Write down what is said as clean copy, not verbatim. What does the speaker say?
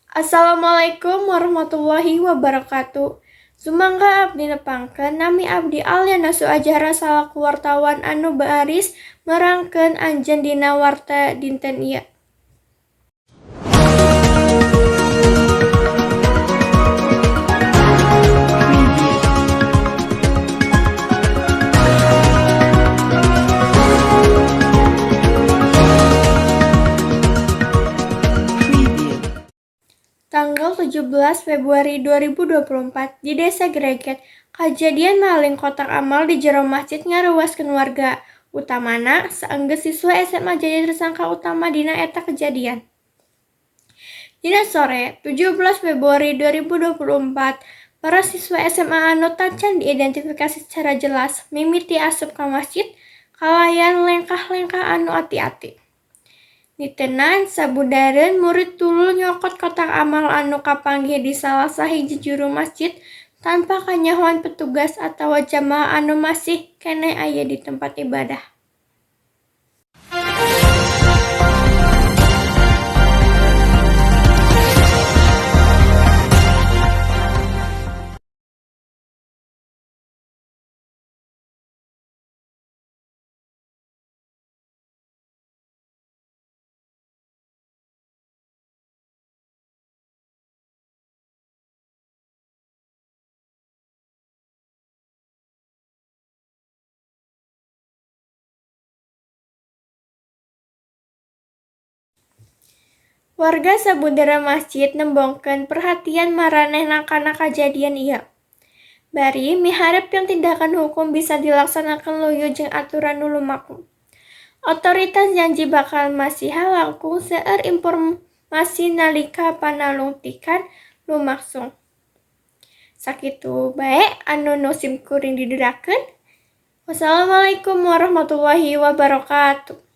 Assalamualaikum warahmatullahi wabarakatuh. Sumangga abdi nepangkeun, nami abdi Aliana Suajara salaku wartawan anu baris merangkeun anjeun dina warta dinten ieu. Preview. Tanggal 17 Februari 2024 di Desa Greget, kajadian maling kotak amal di jero masjid ngaruwaskeun warga. Utamana, saenggeus siswa SMA jadi tersangka utama dina eta kejadian. Dina sore, 17 Februari 2024, para siswa SMA anu tacan diidentifikasi secara jelas mimiti asup ka masjid kalayan lengkah-lengkah anu ati-ati. Nitenan sabudareun murid tulus nyokot kotak amal anu kapanggih di salah sahiji juru masjid tanpa kanyahoan petugas atawa jamaah anu masih keneh aya di tempat ibadah. Warga sabudeureun masjid nembongkeun perhatian maranehna kana kajadian ieu. Bari miharep jeung tindakan hukum bisa dilaksanakeun luyu jeung aturan nu lumaku. Otoritas janji bakal masihan langkung seueur informasi nalika panalungtikan lumangsung. Sakitu bae anu ku sim kuring didugikeun. Wassalamualaikum warahmatullahi wabarakatuh.